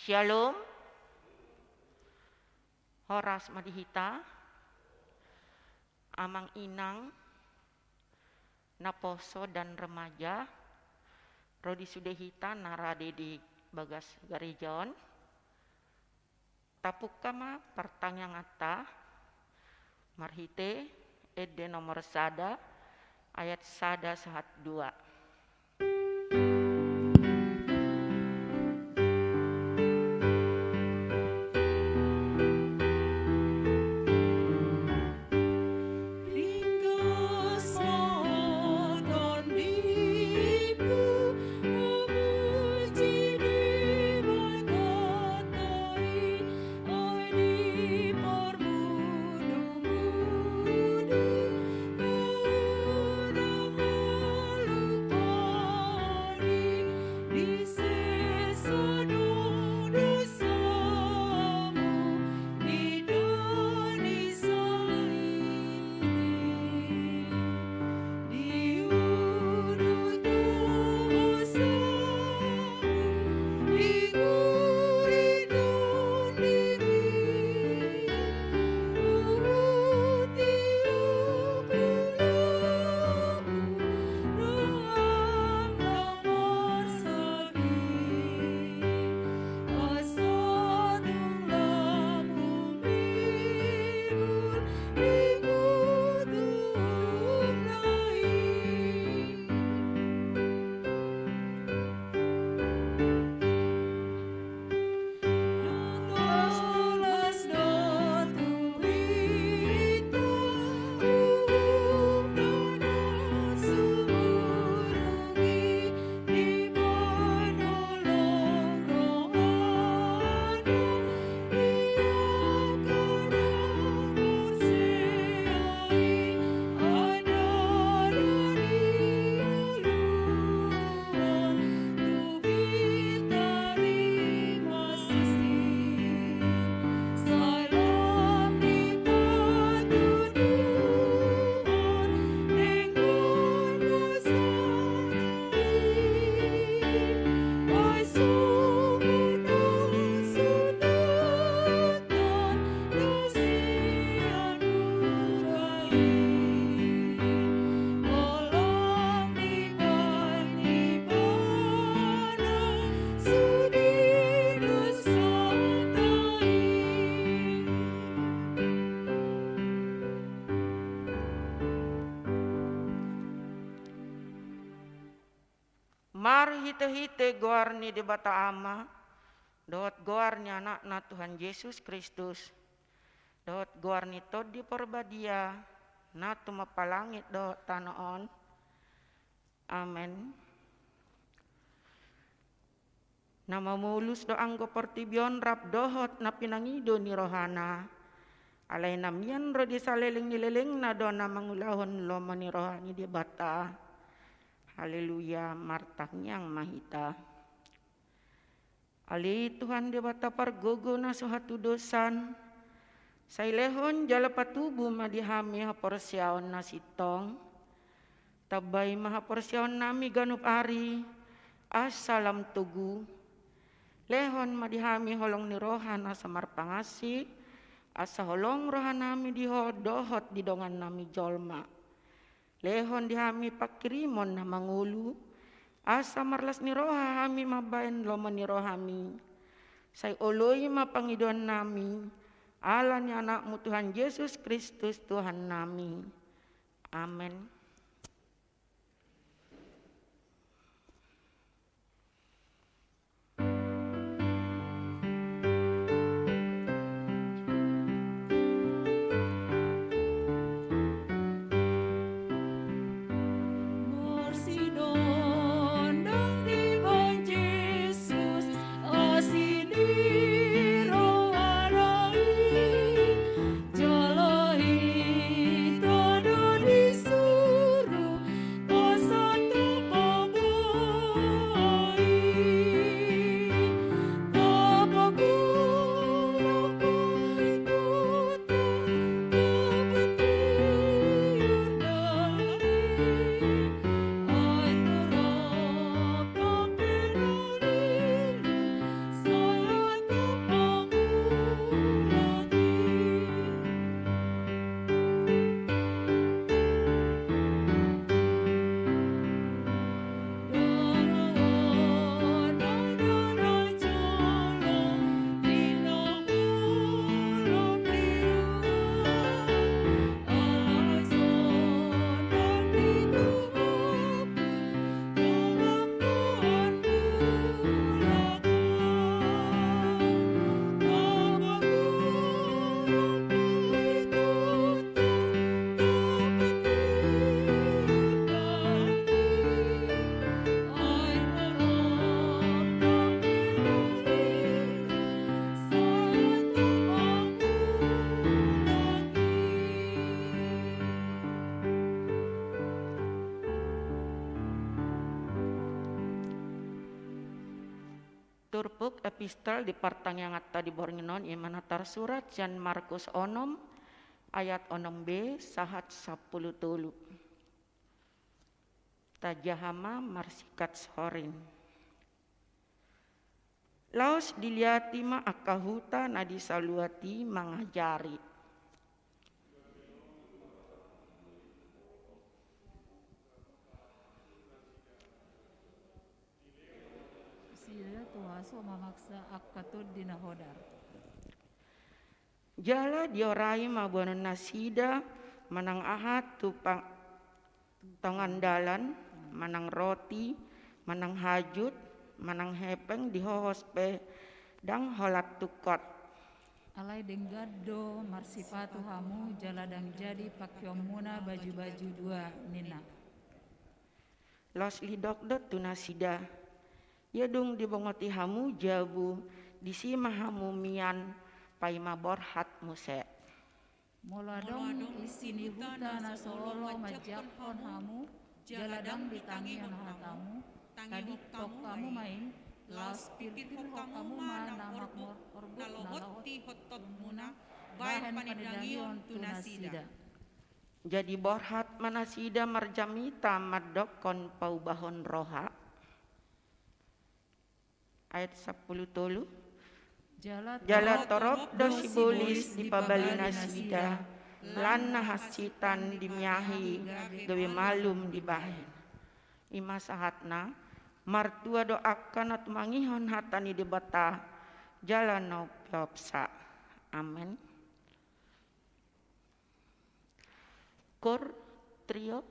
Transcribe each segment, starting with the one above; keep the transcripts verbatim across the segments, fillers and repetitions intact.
Syalom. Horas ma di hita, amang inang, naposo dan remaja, ro di sude hita na rade di bagas gareja on. Tapungka ma partangianganta marhite ende nomor sada, ayat sada sahat dua. Marhitehite goar ni Debata Ama, dohot goar ni Anakna Tuhan Jesus Kristus, dohot goar ni Tondi Parbadia, na tumompa langit dohot tano on. Amen. Na mamolus do anggo portibi on rap dohot na pinangido ni rohana. Alai na mian ro di saleleng ni lelengna do na mangulahon lomo ni roha ni Debata. Haleluya, martangiang ma hita. Ale Tuhan Debata pargogo na so hatudosan, sai lehon jala patubu ma di hami haporseaon na sintong. Tambai ma haporseaonnami ganup ari, asa lam togu. Lehon ma di hami holong ni roha na so marpangansi, asa holong rohanami di Ho dohot di dongannami jolma. Lehon di hami pangkirimon na mangolu, asa marlas ni roha hami mambahen lomo ni rohami. Sai oloi ma pangidoannami, ala ni Anakmu Tuhan Jesus Kristus Tuhannami. Amen. Epistel di partangianganta di borngin on, i ma na tarsurat sian Markus onom ayat onom b sahat sampulu tolu. Tajaha ma marsikat sorin. Laos diliati ma angka huta na di saluat i mangajari. Nasida tu haso mamaksa angka tondi na hodar. Jala diorai ma boanon nasida manang aha tu pang-, tongan dalan, manang roti, manang hajut, manang hepeng dihohos pe ndang holan tungkot. Alai denggan do marsipatu hamu jala ndang jadi pangkeonmuna baju-baju dua, ninna. Laos didok do tu nasida: Ia dung dibongoti hamu jabu, disi ma hamu mian, paima borhat muse. Molo adong isi ni huta na so olo manjangkon hamu, jala ndang ditangihon hatamu, tangihon hamu ma i, laos pirpirhon hamu ma na mangkorbut na lohot di hototmuna bahen panindangion tu nasida. Jadi borhat ma nasida marjamita mandokkon paubahon roha. Ayat sampulu tolu. Jala torop do sibolis dipabali nasida, lan na hansitan dimiahi gabe malum dibahen. I ma sahatna, martua do angka na tumangihon hata ni Debata, jala na umpeopsa. Amen. Kor trio.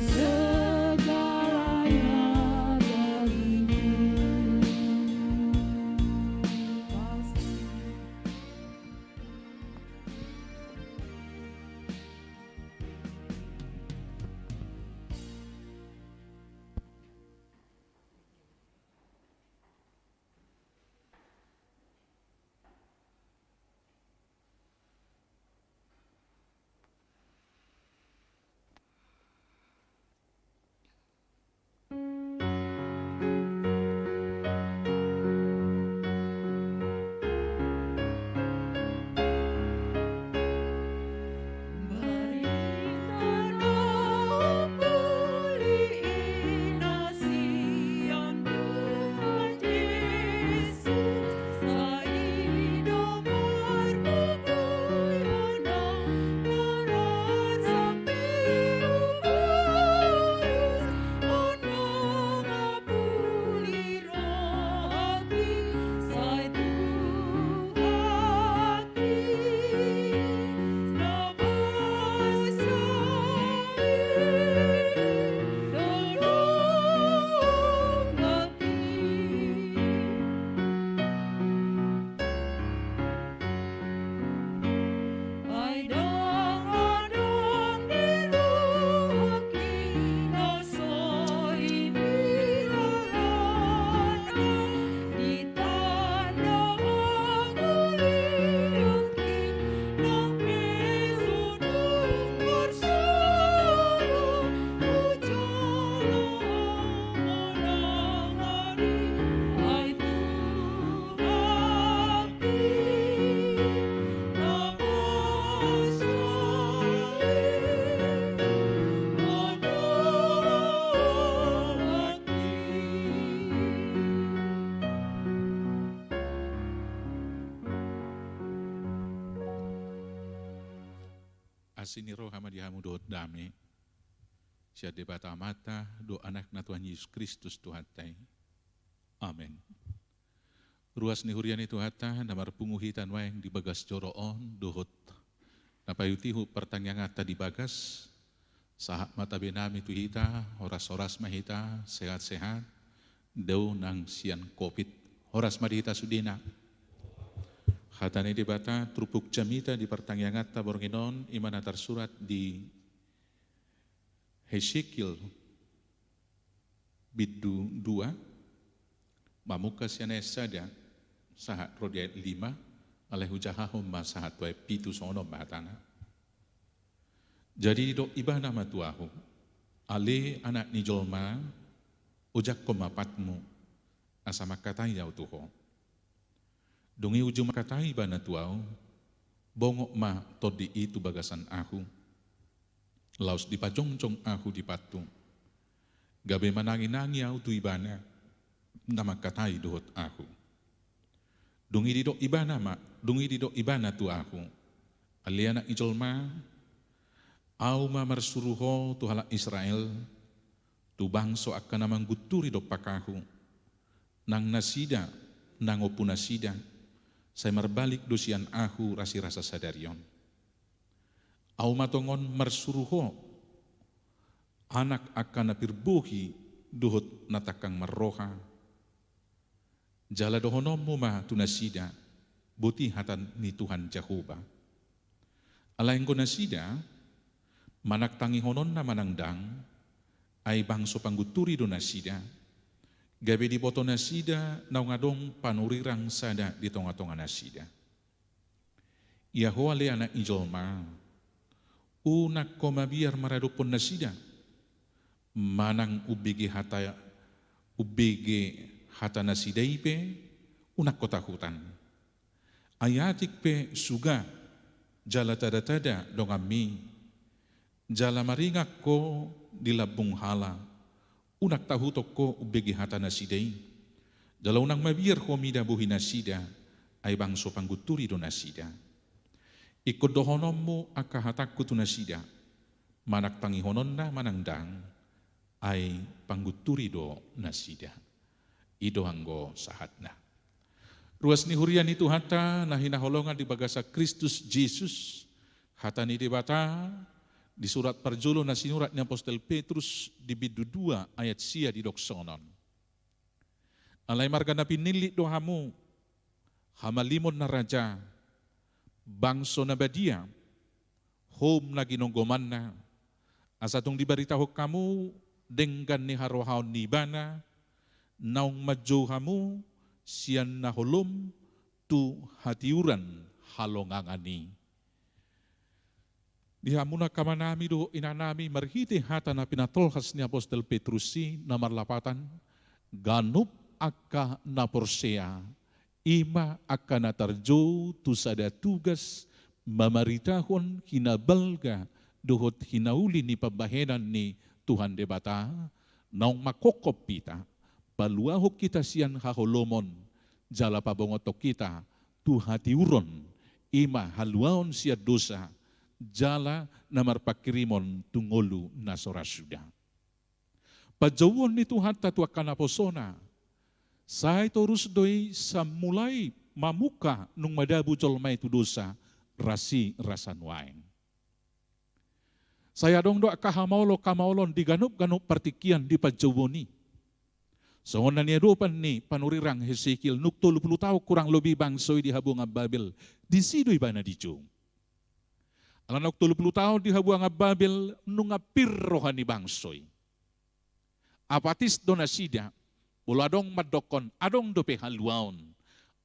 Segalanya bagiku. Asi ni roha ma di hamu dohot dame sian Debata Amanta dohot Anakna Tuhan Jesus Kristus Tuhanta i. Amen. Ruas ni huria ni Tuhanta na marpungu hita nuaeng di bagas joro on dohot na paihutihut partangianganta di bagas, sahat ma tabe nami tu hita, horas-horas ma hita, sehat-sehat, dao nang sian covid. Horas ma di hita sudena. Hata ni Debata turpuk jamita di partangianganta borngin on, i ma na tarsurat di Hesekiel bindu dua, mamungka sian ayat sada sahat ro di ayat lima, alai hujahahon ma sahat tu ayat pitu, songon on ma hatana. Jadi didok ibana ma tu ahu: Ale anak ni jolma, ojakhon ma patmu, asa mangkatai ahu tu ho. Dung i uju mangkatai ibana tu ahu, bongot ma tondi i tu bagasan ahu, laos dipajongjong ahu di pathu, gabe mananginangi ahu tu ibana na mangkatai dohot ahu. Dung i didok ibana ma, dung i didok ibana tu ahu: Ale anak ni jolma, ahu ma marsuru ho tu halak Israel, tu bangso angka na manggunturi dompak ahu, nang nasida, nang ompunasida, sai marbalik do sian ahu rasirasa sadari on. Ahu ma tongon marsuru ho, anak angka na pir bohi dohot na tangkang marroha, jala dohononmu ma tu nasida: Boti hata ni Tuhan Jahowa. Alai anggo nasida, manang tangihononna manang ndang, ai bangso panggunturi do nasida, gabe diboto nasida naung adong panurirang sada di tongatonga nasida. Ia ho, ale anak ni jolma, unang ho mabiar maradophon nasida, manang umbege hata, umbege hata nasida i pe unang ho tahutan. Ai atik pe suga jala tadatada donganmi, jala maringan ho di lambung hala, unang tahuton ho umbege hata nasida i, jala unang mabiar ho mida bohi nasida, ai bangso panggunturi do nasida. Ingkon dohononmu angka hatangku tu nasida, manang tangihononna manang ndang, ai panggunturi do nasida. I do anggo sahatna. Ruas ni huria ni Tuhanta na hinaholongan di bagasan Kristus Jesus, hata ni Debata Di surat parjolo na sinurat ni apostel Petrus di bindu dua ayat sia didok songon on: Alai marga na pinillit do hamu, hamalimon na raja, bangso na badia, houm na ginonggomanna, asa tung dibaritahon hamu denggan ni harohaon ni Ibana, naung manjou hamu sian na holom tu hatiuran halongangan i. Di hamuna amanami dohot inanami, marhite hata na pinatolhas ni apostel Petrus i na marlapatan, ganup angka na porsea, i ma angka na tarjou tu sada tugas mamaritahon hinabalga dohot hinauli ni pambahenan ni Tuhan Debata, naung manghophop hita, paluahon hita sian haholomon, jala pabongothon hita tu hatiuron, i ma haluaon sian dosa, jala na marpanghirimon tu ngolu na so ra suda. Panjouon ni Tuhanta tu angka naposona, sai torus do i samulai mamungka nung madabu jolma i tu dosa, rasi rasa nuaeng. Sai adong do angka hamaolon-hamaolon di ganup-ganup partingkian di panjouon i. Songon na niadopan ni panurirang Hesekiel, nung tolu pulu taon kurang lobi bangso i di habuangan Babel, disi do ibana dijou. Ala nung tolu pulu taon di habuangan Babel, nunga pir roha ni bangso i. Apatis do nasida, molo adong mandokkon, adong dope haluaon.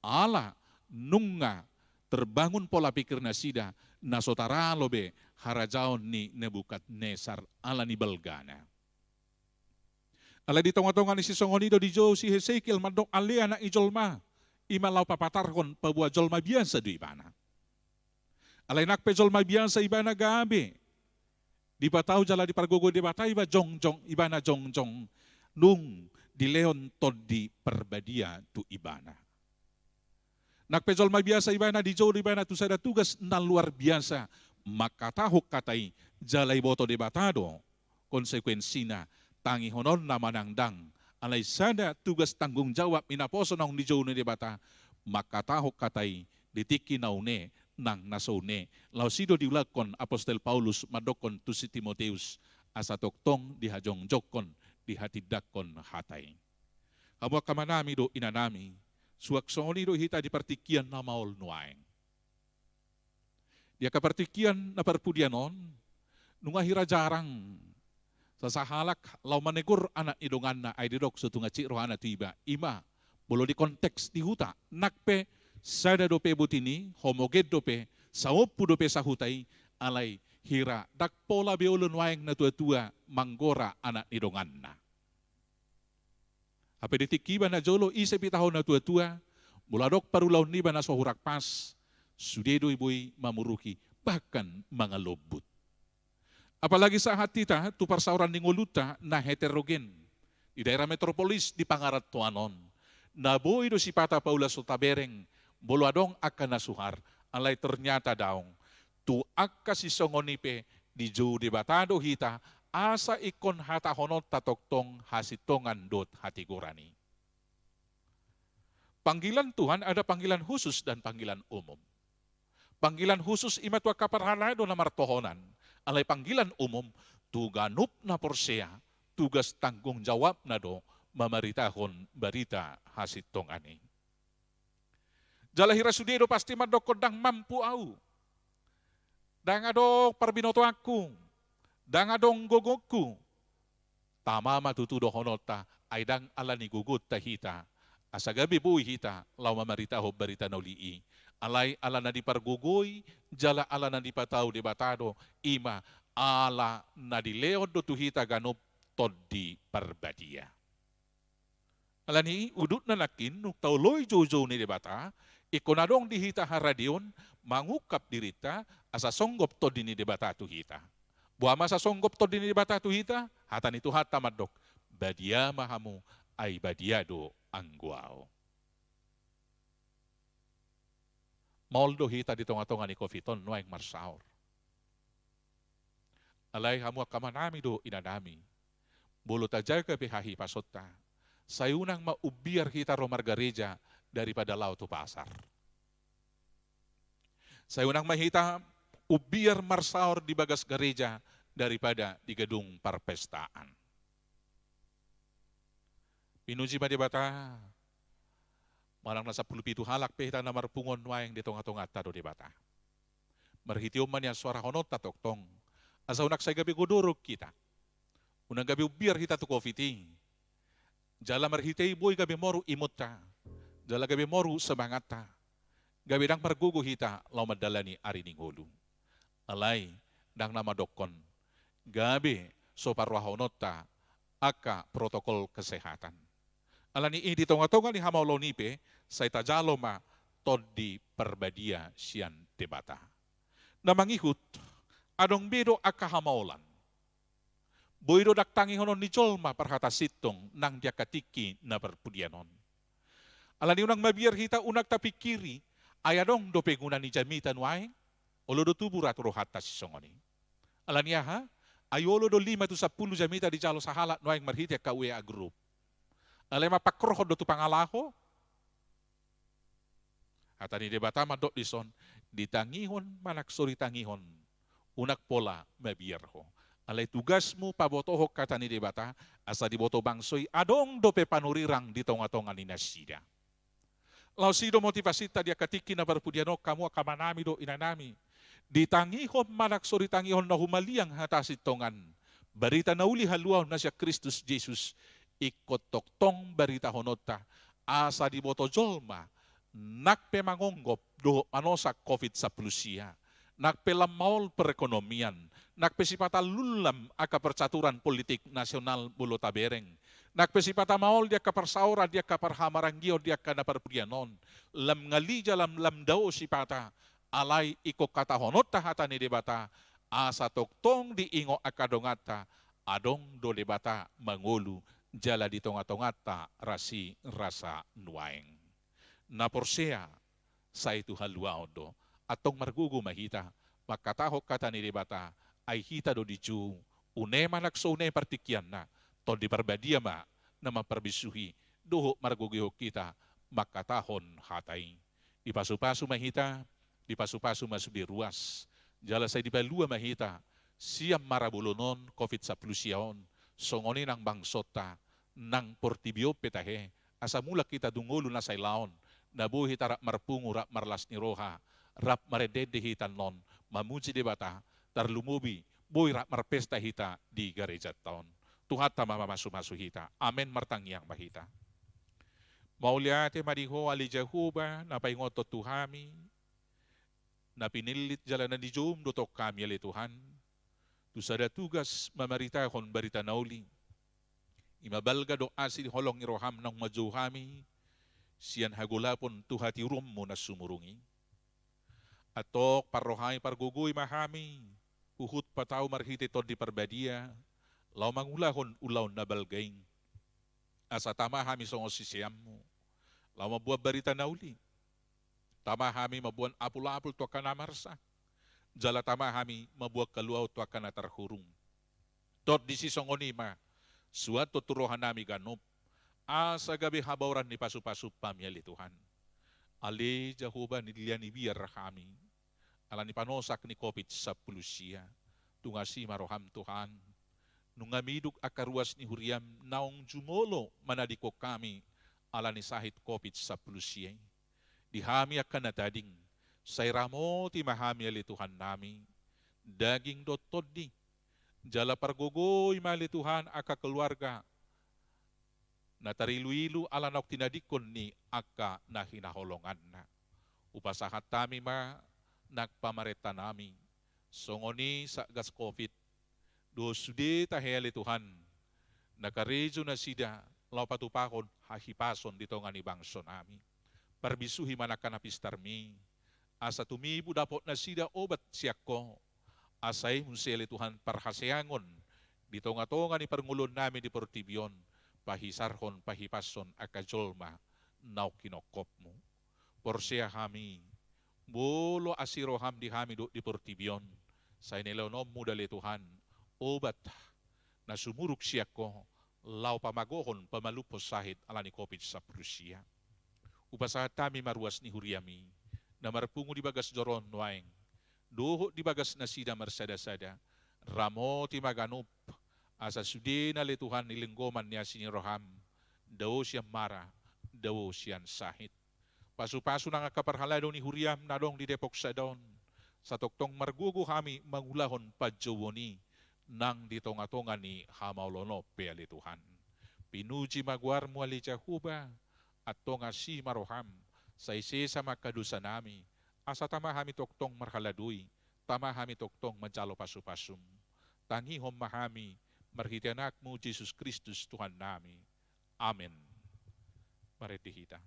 Ala nunga terbangun pola pikir nasida, na so taralo be harajaon ni Nebukadnesar ala ni balgana. Alai di tonga-tonga ni sisongon i do dijou si Hesekiel mandok ale Anak ni jolma, i ma laho papatarhon paboa jolma biasa do ibana. Alai nang pe jolma biasa ibana gabe dipatau jala dipargogoi Debata iba jongjong, ibana jongjong, nung dilehon Tondi Parbadia tu ibana. Nang pe jolma biasa ibana dijou do ibana tu sada tugas na luar biasa, mangkatahon hata i, jala iboto Debata do konsekuensina, tangihononna manang ndang. Alai sada tugas tanggung jawab i naposo naung dijou ni Debata, mangkatahon hata i di tingki na une nang na so une. Laos i do diulakhon apostel Paulus mandokkon tu si Timoteus, asa tongtong dihajongjonghon, dihatindangkon hata i. Hamu angka amanami dohot inanami, suang songon i do hita di partingkian na maol nuaeng. Di angka partingkian na parpudian on, nunga hira jarang sasahalak laho manegur anak ni donganna, ai didok so tung hansit rohana tu iba, i ma molo di konteks di huta, nang pe sada dope boti ni, homogen dope, saompu dope sahuta i, alai hira ndang pola be olo nuaeng na tua-tua manggora anak ni donganna. Hape di tingki iba na jolo, ise pe taho na tua-tua, molo adong parulaon niba na so hurang pas, sude do i boi mamuruhi, bahkan mangalombut. Apalagi sahat hita tu parsaoran ni ngolunta na heterogen di daerah metropolis di pangarantoan on, na boi do sipata paula so tabereng molo adong angka na suhar, alai ternyata daong. Tu angka sisongon i pe dijou Debata do hita, asa ingkon hatahononta tongtong hasintongan dohot hatigoran i. Panggilan Tuhan ada panggilan khusus dan panggilan umum. Panggilan khusus i ma tu angka parhalado na martohonan, alai panggilan umum tu ganup na porsea, tugas tanggung jawabna do mamaritahon barita hasintongan i. Jala hira sude do pasti mandokkon ndang mampu au. Ndang adong parbinotoanku, ndang adong gogongku. Tama ma tutu dohononta, ai ndang ala ni gogonta hita, asa gabe boi hita laho mamaritahon barita na uli i. Alai ala na dipargogoi, jala ala na dipatau Debata do, i ma ala na dilehon do tu hita ganup Tondi Parbadia. Ala ni i, udutna nangkin, nung taoloi joujou ni Debata, ingkon adong di hita haradeon mangungkap dirinta, asa songgop Tondi ni Debata tu hita. Boha ma asa songgop Tondi ni Debata tu hita? Hata ni Tuhanta mandok: Badia ma hamu, ai badia do anggo Ahu. Maol do hita di tonga-tonga ni covid on nuaeng marsaor. Alai hamu angka amanami dohot inanami, molo tajaga pe hahipasonta, sai unang ma umbiar hita ro margareja daripada laho tu pasar. Sai unang ma hita umbiar marsaor di bagas gareja daripada di gedung parpestaan. Pinuji ma Debata, manang na sampulu pitu halak pe hita na marpungu on nuaeng, di tonga-tonganta do Debata. Marhitehon ma nian suarahononta tongtong, asa unang sai gabe godorok hita, unang gabe umbiar hita tu covid i, jala marhite i boi gabe moru imunta, jala gabe moru semangatta, gabe ndang margogo hita laho mandalani ari ni ngolu. Alai ndang na mandokkon gabe so paruahononta angka protokol kesehatan. Alani i, di tonga-tonga ni hamaolon i pe, sai tajalo ma Tondi Parbadia sian Debata. Na mangihut, adong be do angka hamaolon. Boi do ndang tangihonon ni jolma parhata sintong nang di angka tingki na parpudian on. Alani unang mabiar hita, unang tapingkiri, ai adong dope guna ni jamita nuaeng, olo do tubu ratu rohanta sisongon i. Alani aha? Ai olo do lima tu sampulu jamita dijalo sahalak nuaeng marhite angka W A group. Alai ma pangkorhon do tu pangalaho. Hata ni Debata mandok dison, ditangihon manang so ditangihon, unang pola mabiar ho. Alai tugasmu pabotohon hata ni Debata, asa diboto bangso i adong dope panurirang di tonga-tonga ni nasida. Laos i do motivasinta di angka tingki na parpudian on, hamu angka amanami dohot inanami. Ditangihon manang so ditangihon na humaliang hata sintongan, barita na uli haluaon na sian Kristus Jesus, ingkon tongtong baritahononta, asa diboto jolma, nang pe mangonggop dohot manosak covid sampulu sia, nang pe lam maol perekonomian, nang pe sipata lunlam angka percaturan politik nasional molo tabereng, nang pe sipata maol di angka parsaoran, di angka parhamaranggion, di angka na parpudian on, lam ngalija, lam, lam dao sipata, alai ingkon hatahononta hata ni Debata, asa tongtong diingot angka donganta, adong do Debata mangolu jala di tonga-tonganta ras i rasa nuaeng. Na porsea, sai tu haluaon do. Antong margogo ma hita mangkatahon hata ni Debata, ai hita do dijou, une manang so une partingkianna, Tondi Parbadia ma na mambisuhi dohot margogoihon hita mangkatahon hata i. Dipasu-pasu ma hita, dipasu-pasu ma sude ruas, jala sai dipalua ma hita sian marabolon on, covid sampulu sia on, songon i nang bangsonta, nang portibi on pe tahe, asa mulak hita tu ngolu na sailaon, na boi hita rap marpungu, rap marlas ni roha, rap marende-ende hita annon, mamuji Debata, tarlumobi boi rap marpesta hita di garejanta on. Tuhanta ma mamasu-masu hita. Amen. Martangiang ma hita. Mauliate ma di Ho ale Jahowa, na paingothon tu hami, na pinillit jala na nijoum do tong hami ale Tuhan, tu sada tugas mamaritahon barita na uli. I ma balga dohot asi di holong ni roham naung manjou hami sian hagolapon tu hatiuronmu na sumurung i. Antong parrohai, pargogoi ma hami, huhut patau marhite Tondi Parbadia, laho mangulahon ulaon na balga i. Asa tama hami songon siseanmu, laho mamboan barita na uli. Tama hami mamboan apul-apul tu angka na marsak, jala tama hami mamboan haluaon tu angka na tarhurung. Tondi sisongon i ma suanhon tu rohanami ganup, asa gabe habaoran ni pasu-pasum hami ale Tuhan. Ale Jahowa, nillian ibiar hami ala ni panosak ni covid sampulu sia. Tungas i ma roham Tuhan, nunga miduk angka ruas ni huriam naung jumolo manadingkon hami ala ni sahit covid sampulu sia i. Di hami angka na tading, sai ramoti ma hami ale Tuhannami, daging dohot tondi, jala pargogoi ma ale Tuhan angka keluarga na tarilu-ilu ala naung tinadingkon ni angka na hinaholonganna. Hupasahat hami ma nang pamarentanami, songon i satgas covid, dohot sude tahe ale Tuhan, na karejo nasida laho patupahon hahipason di tonga ni bangsonami. Parbisuhi ma nang angka na pistarmi, asa tumibu dapot nasida obat sian Ho, asa i muse ale Tuhan parhaseangon di tonga-tonga ni parngoluonnami di portibi on, pahisarhon, pahipashon angka jolma naung hinophopmu. Porsea hami, molo asi roham di hami dohot di portibi on, sai nilehononmu do ale Tuhan obat na sumurung sian Ho, laho pamagohon, pamalumhon sahit ala ni covid sampulu sia. Hupasahat hami ma ruas ni huriami, na marpungu di bagas joro on nuaeng, dohot di bagas nasida marsada-sada, Ramoti ma ganup, asa sude na ale Tuhan i lenggoman ni asi ni roham, dao sian mara, dao sian sahit. Pasupasu nang angka parhalado ni huriam na adong di Depok sada on, satongtong margogo hami mangulahon panjouon i nang di tongatonga ni hamaolon on pe ale Tuhan. Pinuji ma goarmu ale Jahowa, antong asi ma roham, sai sesa ma angka dosanami, asa tama hami tongtong marhaladoi, tama hami tongtong manjalo pasupasum. Tangihon ma hami, marhite Anakmu Jesus Kristus Tuhannami. Amen. Marende hita.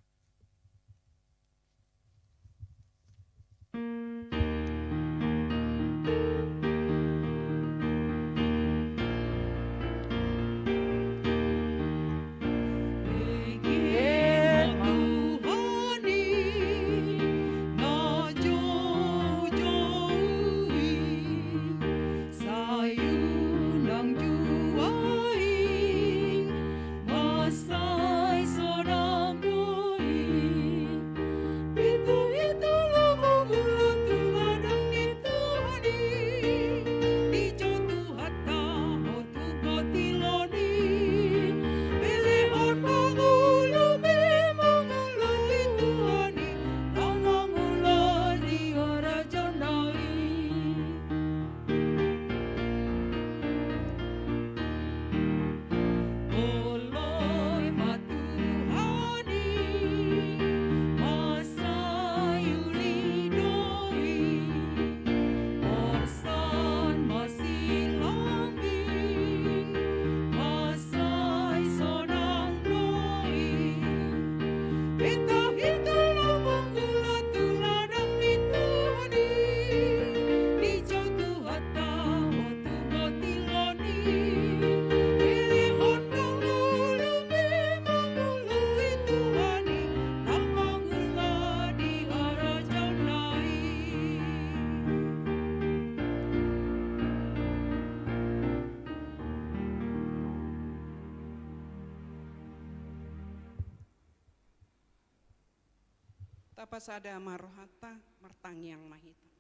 Tapasada ma rohanta, martangiang ma hita.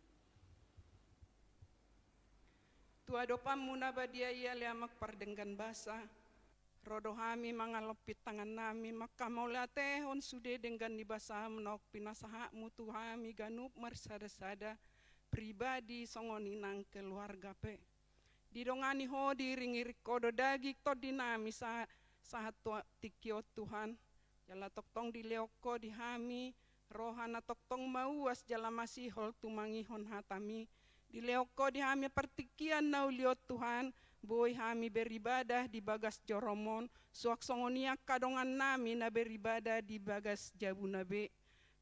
Tu adopanmu na badia i ale Amak pardenggan basa, ro do hami mangalompit tangannami, manghamauliatehon sude denggan ni basam naung pinasahatmu tu hami ganup marsadasada, pribadi songon i nang keluarga pe. Didongani ho, diiringiring ho do daging tondinami sa-, sahat tu tingki on Tuhan. Jala tongtong dilehon ho di hami roha na tongtong mauas jala masihol tumangihon hatami. Dilehon ho di hami partingkian na uli on Tuhan, boi hami beribadah di bagas jorom on, suang songon i angka dongannami na beribadah di bagas jabuna be.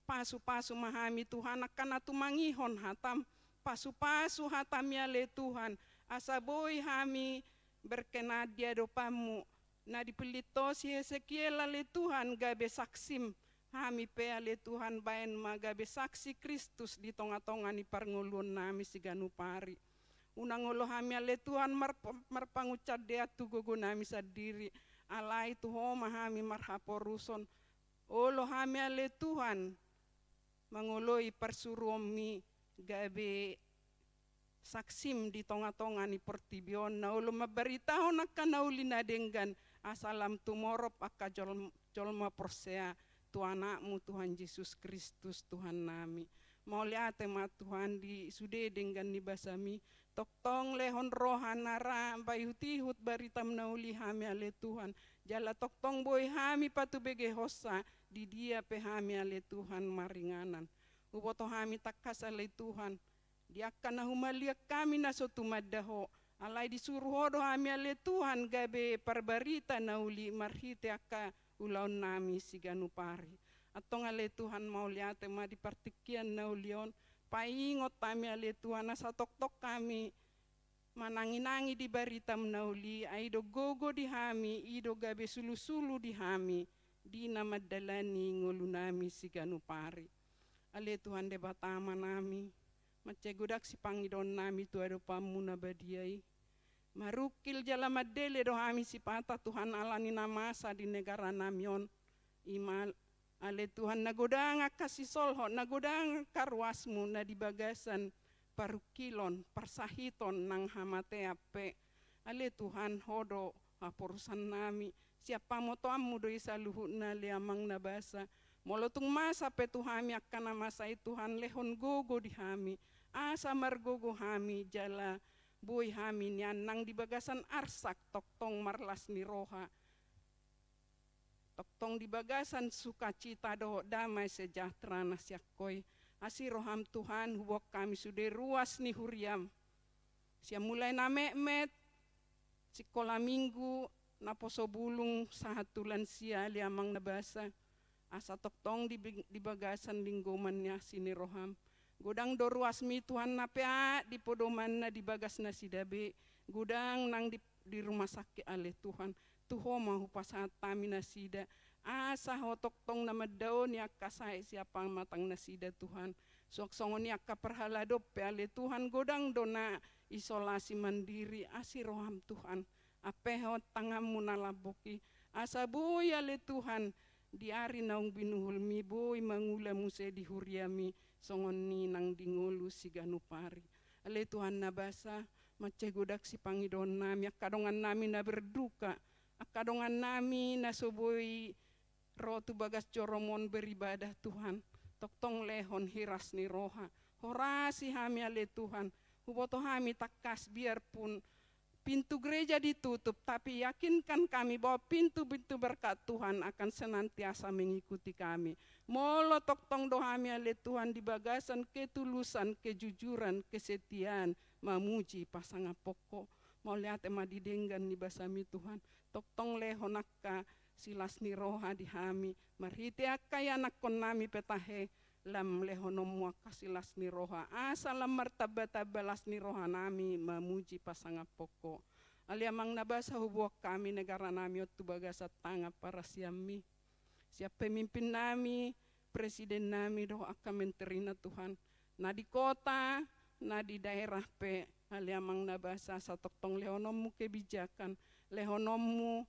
Pasupasu ma hami Tuhan angka na tumangihon hatam, pasupasu hatami ale Tuhan, asa boi hami berkenan di adopanmu, na dipillit ho si Hesekiel ale Tuhan gabe saksim, hami pe ale Tuhan baen ma gabe saksi Kristus di tongatonga ni parngoluonnami siganup ari. Unang olo hami ale Tuhan mar-, marpangunsandean tu gogonami sandiri, alai tu ho ma hami marhaporuson. Olo hami ale Tuhan mangoloi parsuruonmi gabe saksim di tongatonga ni portibi on, na olo mambaritahon angka na uli na denggan, asa lam tumorop angka jol-, jolma porsea tu Anakmu Tuhan Jesus Kristus Tuhannami. Mauliate ma Tuhan di sude denggan ni basami, tongtong lehon roha na ra paihutihut baritam na uli hami ale Tuhan, jala tongtong boi hami patubegehonsa di dia pe hami ale Tuhan maringanan. Huboto hami tangkas ale Tuhan, di angka na humaliang hami na so tumanda ho, alai disuru ho do hami ale Tuhan gabe parbarita na uli marhite angka ulaonnami siganup ari. Antong ale Tuhan mauliate ma di partingkian na uli on, paingot hami ale Tuhan asa tongtong hami mananginangi di baritam na uli, ai do gogo di hami, i do gabe sulusulu di hami di na mandalani ngolunami siganup ari. Ale Tuhan Debata Amanami, mansai godang sipangidoonnami tu adopanmu na badia i. Marungkil jala mandele do hami sipata Tuhan ala ni na masa di negaranami on. I ma ale Tuhan na godang angka sisolhot, na godang angka ruasmu na di bagasan parungkilon, parsahiton nang hamatean pe. Ale Tuhan, Ho do haporusan nami, sian pamotoanmu do i saluhutna, ale Amang na basa. Molo tung masa pe tu hami angka na masa i Tuhan, lehon gogo di hami, asa margogo hami jala boi hami nian nang di bagasan arsak tongtong marlas ni roha, tongtong di bagasan sukacita dohot damai sejahtera na sian Ho i. Asi roham Tuhan, huboan hami sude ruas ni huriam, sian mulai na metmet, sikola minggu, naposo bulung sahat tu lansia, ale Amang na basa. Asa tongtong di, di bagasan linggoman ni asi ni roham. Godang do ruasmi Tuhan na peak di podomanna di bagas nasida be, godang nang di, di rumah sakit, ale Tuhan. Tu Ho ma hupasahat hami nasida, asa Ho tongtong na mandaoni angka sahat sian pamatang nasida Tuhan. Suang songon i angka parhalado pe, ale Tuhan, godang do na isolasi mandiri, asi roham Tuhan. Ampehon tanganmu na lambok i, asa boi, ale Tuhan, di ari naung binuhulmi boi mangula muse di huriami, songon i nang di ngolu siganup ari. Ale Tuhan na basa, mansai godang sipangidoannami, angka dongannami na berduka, angka dongannami na so boi ro tu bagas joroMon beribadah Tuhan, tongtong lehon hiras ni roha. Horasi hami, ale Tuhan, huboto hami tangkas biarpun pintu gereja ditutup, tapi yakinkan kami bahwa pintu-pintu berkat Tuhan akan senantiasa mengikuti kami. Molo tongtong do hami, ale Tuhan, di bagasan ketulusan, kejujuran, kesetiaan, mamuji pasangaphon Ho. Mauliate ma di denggan ni basaMi Tuhan. Tongtong lehon angka silas ni roha di hami, marhite angka ianakhonnami pe tahe, lam lehononmu angka silas ni roha, asa lam martamba-tamba las ni rohanami mamuji pasangaphon Ho. Ale Amang na basa, huboan hami negaranami on tu bagasan tangan parasianMi. Sian pemimpinnami, presidennami dohot angka menterina Tuhan, na di kota, na di daerah pe, ale Amang na basa, asa tongtong lehononmu kebijakan, lehononmu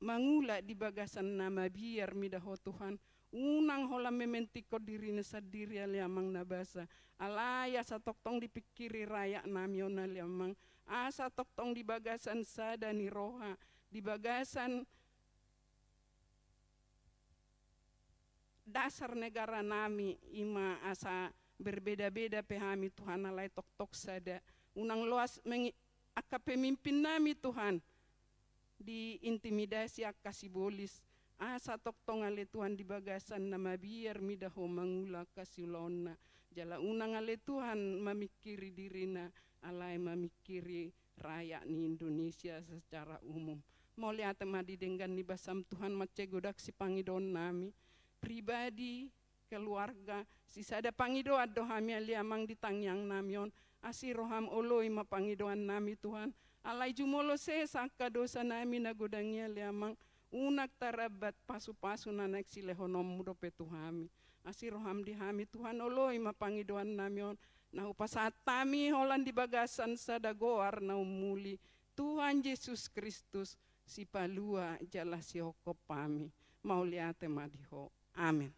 mangula di bagasan na mabiar mida Ho Tuhan. Unang holan mementingkon dirina sandiri, ale Amang na basa. Alai asa tongtong dipingkiri rakyatnami on, ale Amang. Asa tongtong di bagasan sada ni roha, di bagasan dasar negaranami, i ma asa berbeda-beda pe hami Tuhan, alai tongtong sada. Unang loas mengi-, angka pemimpinnami Tuhan diintimidasi angka sibolis. Asa tongtong, ale Tuhan, di bagasan na mabiar mida Ho mangula angka siulaonna. Jala unang, ale Tuhan, mamingkiri dirina, alai mamingkiri rakyat ni Indonesia secara umum. Mauliate ma di denggan ni basaM Tuhan, mansai godang sipangidoannami. Pribadi, keluarga, sisada pangidoan do hami, ale Amang, di tangiangnami on. Asi rohaM, oloi ma pangidoannami Tuhan. Alai jumolo sesa angka dosanami na godang i, ale Amang. Unang tarambat pasu-pasu na naeng silehononmu dope tu hami. Asi rohaM di hami Tuhan, oloi ma pangidoannami on, na hupasahat hami holan di bagasan sada goar na ummuli, Tuhan Jesus Kristus, Sipalua jala Sihophop hami. Mauliate ma di Ho. Amen.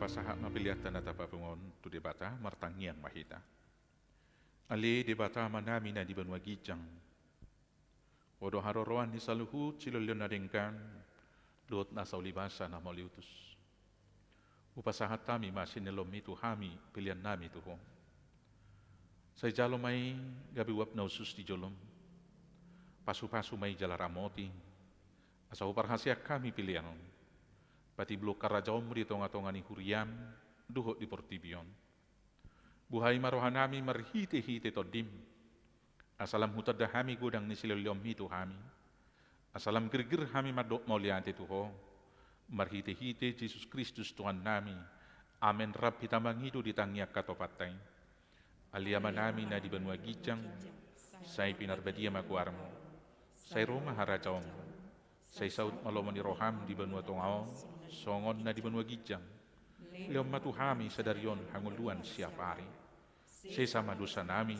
Pasahat ma peleanta na tapapungu on tu Debata, martangiang ma hita. Ale Debata Amanami na di banua ginjang, Ho do haroroan ni saluhut silehonlehon na denggan dohot nasa ulibasa na mauliutus. Hupasahat hami ma sinelleonMi tu hami peleannami tu Ho. Sai jalo ma i gabe uap na hushus di joloM. Pasupasu ma i jala ramoti, asa huparhaseang hami pelean on, patimbulhon harajaonMu di tongatonga ni huriaM dohot di portibi on. Buhai ma rohanami marhitehite TondiM, asa lam hutanda hami godang ni silehonlehonMi tu hami, asa lam girgir hami mandok mauliate tu Ho, marhitehite Jesus Kristus Tuhannami. Amen. Rap hita mangido di tangiang hatopanta i. Ale Amanami na di banua ginjang, sai pinarbadia ma goarMu. Sai ro ma harajaonMu. Sai saut ma lomo ni rohaM di banua tonga on, songon na di banua ginjang. Lehon ma tu hami sadari on hangoluan siapari. Sesa ma dosanami,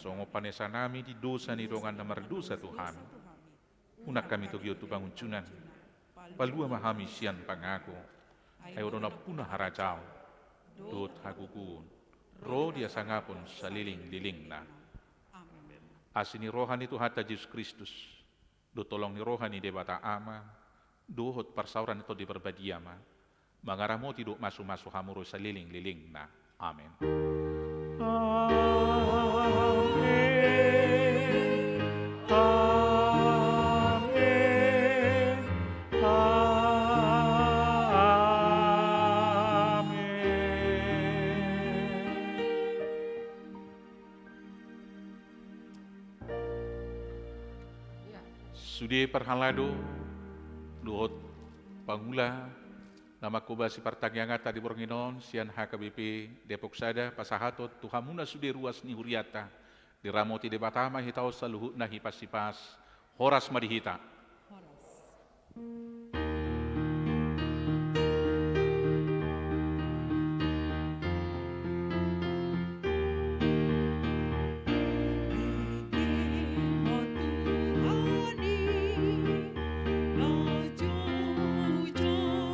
songon panesanami di dosa ni dongan na mardosa tu hami. Unang hami togihon tu pangunjunan. Palua ma hami sian pangago. Ai Ho do nampuna harajaon dohot hagogoon, ro di hasangapon salelenglelengna. Asi ni roha ni Tuhanta Jesus Kristus, dohot holong ni roha ni Debata Ama, dohot parsaoran ni Tondi Parbadia ma mangaramoti dohot mamasumasu hamu ro salelenglelengna. Amen. Amen. Amen. Sude parhalado dohot pangula na manghobasi partangianganta di borngin on sian H K B P Depok Sada, pasahathon tu hamuna sude ruas ni hurianta, diramoti Debata ma hita on saluhutna hipas-hipas. Horas ma di hita. Horas.